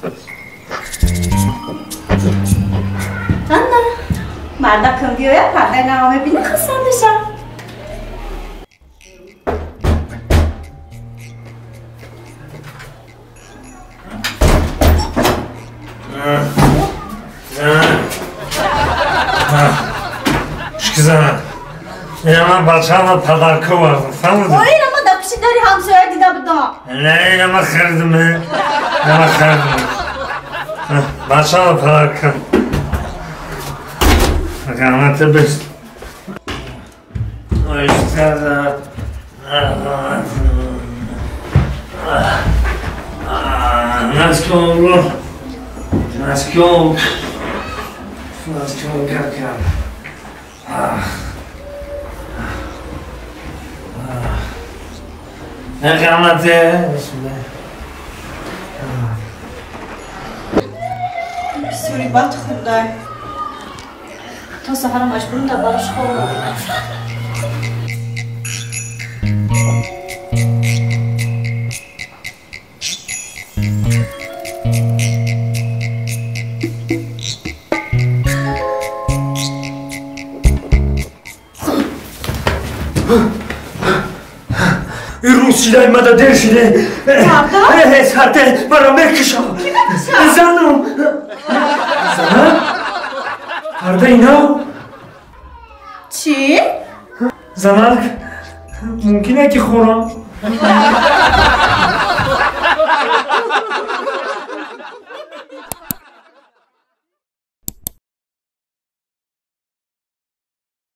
Ана, мардакам биёяд, пардаи наво мебина, хурсанд мешавам. Шкизана, ина ман бачаама падарка овардам, фаҳмидӣ? Ой, ина ман дар пишти дари ҳамсоя дида будам. Не, ина ман харидам, ина ман харидам. Бачаама падарка. Раҳмата бест. Ой, шкизана. Наском, наском, наском какам. Раҳмате. Бисёри бад хӯрдай. То саҳара маҷбурам дар барош хобам. Рӯз шидай мада дер шиде. Сарда? Сарде маро мекушам. Занам. Занам? Пардаи нав? Чӣ? Занак, мумкине ки хӯрам?